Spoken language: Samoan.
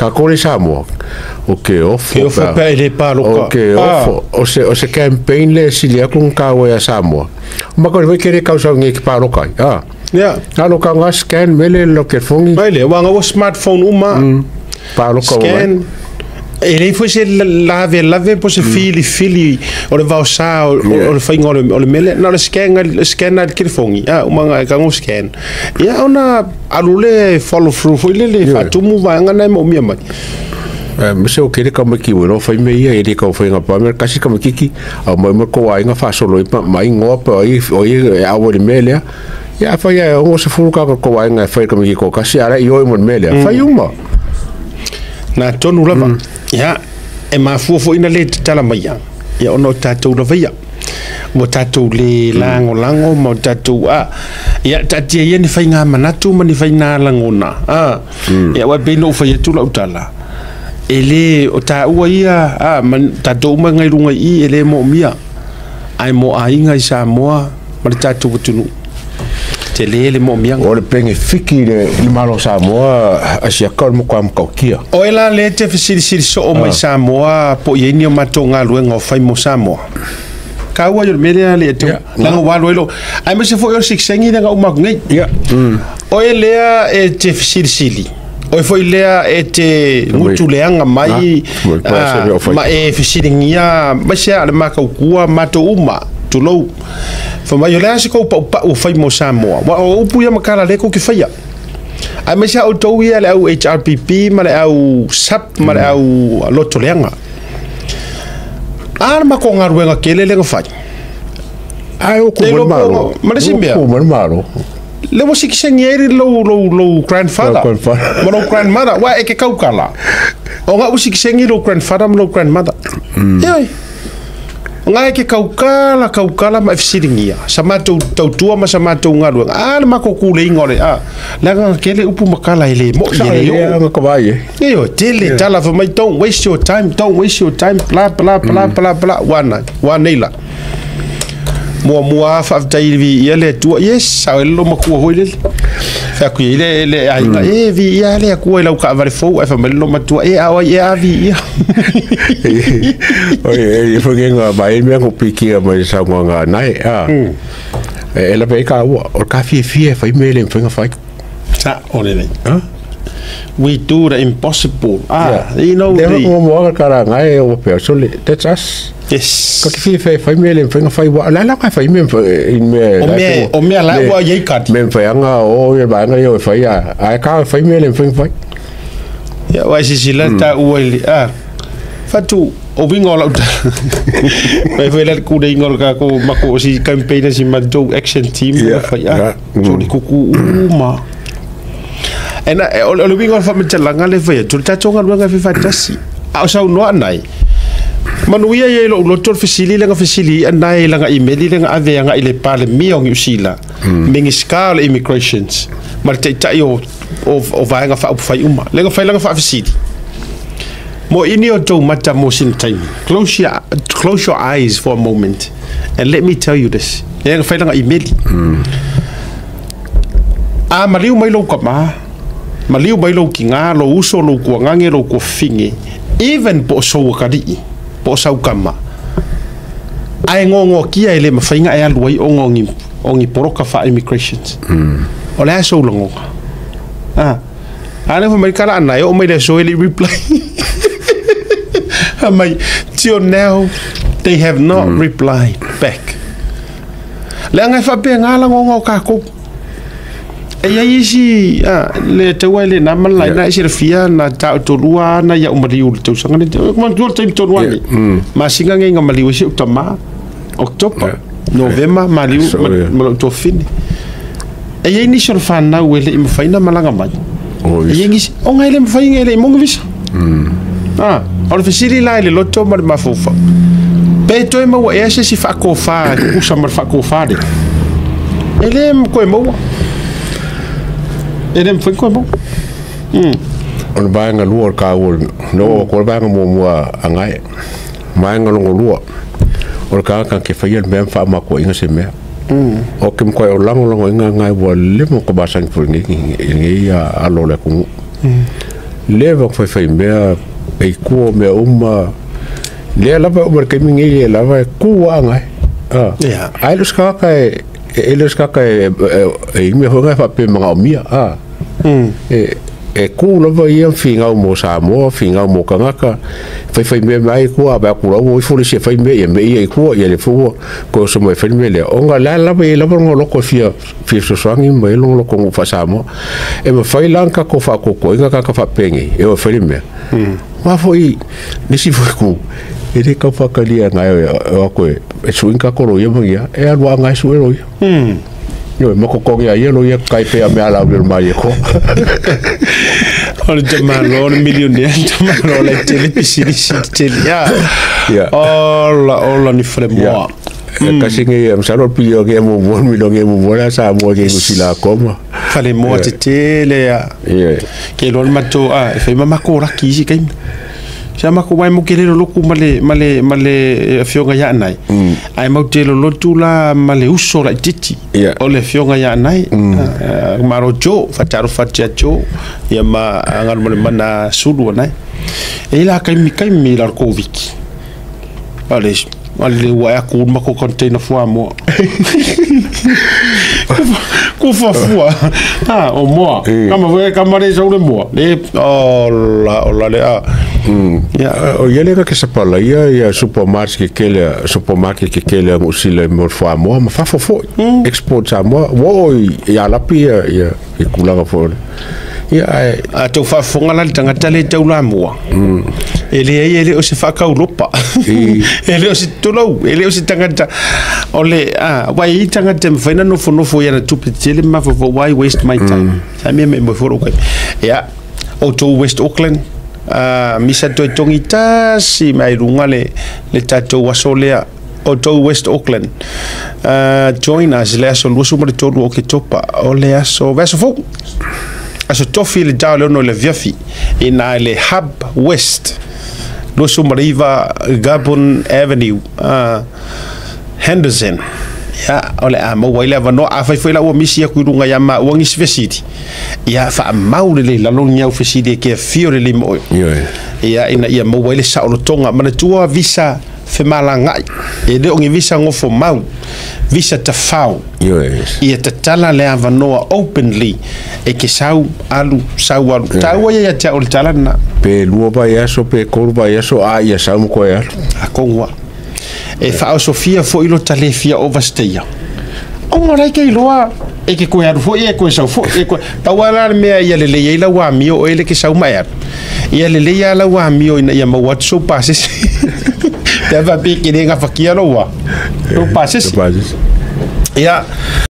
Ka kore Samoa. O ke ofo. Ke ofo pe le paloka. O ke ofo. O se campaign le sili aku ngā wea Samoa. O maka o kere kausa nge ki paloka. Ah. Yeah. Alo ka ngā scan mele lo ke fongi. Mai le, wanga o smartphone uma. Paloka scan. E lei foi se lave lave po se fili fili o le vao sa o le whainga o le mele. Na o le scan scan al ke fongi. Ah, uma ngā ka ngō scan. Ia ona alule follow through foi lele whatumu vaanga nai mo mia mai. Me se o kere ka maki wero whai me ia e ka whai ngā pāmera kasi ka makiki au mai mai ko ai ngā whasolo i mai ngoa pa o i e awa le melea. Ia whai ai ongo se furu ka ko ai ngā whai ka maki ko kasi ara i oi mo le melea. Whai uma. Nā tonu lava. Ia e mafua fo ina le tala mai ia. Ia ono tātou lava ia. Mo tātou le lango lango mo tātou a. Ia tātia ia ni whai ngā manatu ma ni whai ngā langona. Ia wai pēno whai atu lau tala. E le o tā ua ia, a, man, tātou uma ngai runga i, e le mo mia. Ai mo ainga i Samoa, ma le tātou watunu. Te le le mo mia. O le penge fiki le malo Samoa, asia kau mo kwa mkaukia. O e la le te whasirisiri so o mai Samoa, po i ni o mato ngā luenga o whai mo Samoa. Ka ua yo le le te langa walu elo. Ai me se fo yo siksengi nga umaku ngai. O e lea e te whasirisiri. O e foi lea e te ngutuleanga mai ma e whasiringia mai sea le makaukua mato uma tulou. Fa mai o lea se kou pau pau whai mo Samoa. Wa o upu ia makala le kou ki whaia. Ai mai sea au tau ia le au HRPP ma le au SAP ma le au lotoleanga. Ana mako ngā kele lenga whai. Ai o kumar maro. Ma le simea. O kumar maro. Le mo sikisengi eri low grandfather. Ma low grandmother. Wa e ke kaukala. O ngā usikisengi low grandfather ma low grandmother. Ioi. O ngā e ke kaukala, kaukala ma e whasiringia. Sa mātou tautua ma sa mātou ngā ruanga. Ana mako kule ingo le. Le ngā kele upu makala e le mo i le yo. Sa ngā kawai e. Ioi, tele tala fa mai, don't waste your time, don't waste your time, bla bla bla bla bla. Wana, wana ila. Mua mua whaaftai vi ia le tua. Yes, sao ele lo makua hoi lele. Wha kui le le ainga. E vi ia le akua i lau ka avare fou. E wha mai lo matua. E awa i a vi ia. Oi, e whangenga mai mea ko pikia mai sa ngā ngā nai. E la pe ka ua. O ka fie fie whai mele mwhenga whai. Sa, o le nei. We do the impossible. Ah, you know. Te whango mua ka rā ngai o peo. So, that's us. Yes. Ka ki whiwhi whai mele mwhenga whai wa. La la ka whai me me. O mea la ua iei kati. Me mwhai anga o ia baanga ia whai a. Ai ka whai mele mwhenga whai. Ia wai sisi la ta ua ili. Ah. Whatu o wingo lau ta. Mai whai la kure ingo ka ko mako si campaign si matou action team. Whai a. So ni kuku uma. Ena o le wingo wha mtalanga le whai. Tuli tatonga luanga whai whatasi. A o sau noa nai. Manuia ia lo loto fesili lenga fesili anai langa email lenga ave anga ile pale mi o New Mingiska le immigrations ma te tai o o vaenga fa fai uma lenga fai lenga fa fesili mo ini o to mata mo sin time close your eyes for a moment and let me tell you this lenga fai lenga email a maliu mai lo kama maliu mai lo kinga lo uso lo kuangange lo kofinge even po so kadi po saukama ai ngongo kia ele mawhainga e alu ai o ngongi poroka wha immigrations o le aso ulango ah ane wha mai kala anai o mai le so ele reply mai till now they have not replied back le ngai whape ngā langonga o kākou e ia isi le taua le nā mana lai na isi rafia na tā o tolua na ia umari uli tausanga ne kuma tua taimi tonu ane masinga ngai ngā maliu isi utama Oktoba Novemba maliu malo tofini e ia nisi o le whanau e le i mawhaina malanga mai e ia nisi o ngai le mawhai ngai le i monga visa o le fesili la i le loto ma le mafaufau pe toe maua ea se si whaakōwhā kukusa ma le whaakōwhā le e le koe maua e le mwhai koe maua. O le vaenga lua o le kāua, no o le vaenga mua a ngai, vaenga longo lua, o le kāka ke whaia le mea mwha inga se mea. O ke mkoe o lango lango inga ngai wa lemo ko basangi fo ngi ngi a lo le kungu. Leva faifai mea e kua mea uma lea lava uma le taimi nei e lava e ku agai ai lo skaka e le skaka e imi hoga fa pe manga omia e ku lava ia fingau mo Samoa fingau mo kangaka faifai mea mai kua ba ku lau i fole se fai mea ia me ia kua ia le fua ko so mai fai mea le onga la lava ia lava ngo loko fia fia sosoangi mai lo loko ngo fa Samoa e ma fai lanka ko fa ko ko inga ka fa penge e o fai mea ma foi nisi foi ku e le ka fa kalia ngai o ko e suinga ko ro ia mangia e alua ngai su e ro ia yo mo ko ko ia lo ia kai pe a me ala o mai ko o le tamalo le millionaire tamalo le tele pisili tele ya ola ola ni fle moa kasi ngi am salo pio ngi mo mo mi lo ngi mo mo la sa mo ngi sila koma fale moa te tele ya ke lo mato a fe mama ko raki si kai sa mako wai mo kele loku male male male fionga ya nai ai mau te lo lotu la male uso la titi o le fionga ya nai maro jo fataro fatia jo ya ma ngal mo mana sulu nai e la kai mi kai mi la ko viki ale ale wa ku ma ko container fua mo ku fua fua ah o mo kama we kama le so le mo le ola ola le a ya o ia le ka sapala ia ia supermarket ke le supermarket ke ke le mo sile mo fua mo ma fa fo export sa mo wo ia la pia ia e kulaga fo ia a tau fa fonga la tangata le tau la moa e le ai le o se fa ka ulopa e le o se tulou e le o se tangata o le a wai tangata mfaina no fo no fo ia na tupe tele ma fo why waste my time sa me me fo ro ya o to West Auckland misa toi tongi tasi mai runga le le tatou asolea o to West Auckland join us le aso lusu mo le tolu o ke topa o le aso vaso fo aso tofi le tau le ono le viafi i na le Hub West lusu mariva Gabon Avenue Henderson ya ole a mo wai le vano a fai foi la o misi ku runga ya ma o ngis fesiti ya fa mau le la lo nya fesiti ke fio le mo ya ina ia mo wai le sa o tonga mana tua visa fe malanga e le o ngi visa ngofo mau visa ta fau ia tatala le avanoa openly e ke sau alu tau ia ia o le tala na pe lua vai aso pe koru vai aso a ia sau mo koe alu a kongua e fa Sofia foi lo talefia overstay o ngora ke iloa e ke koe alu foi e koe sau foi e koe tauala le mea ia le lei la wa mio o ele ke sau mai alu ia le lei ala wa mio ina ia mau atu so passes te va pe ke le ngafakia lo wa so passes ia.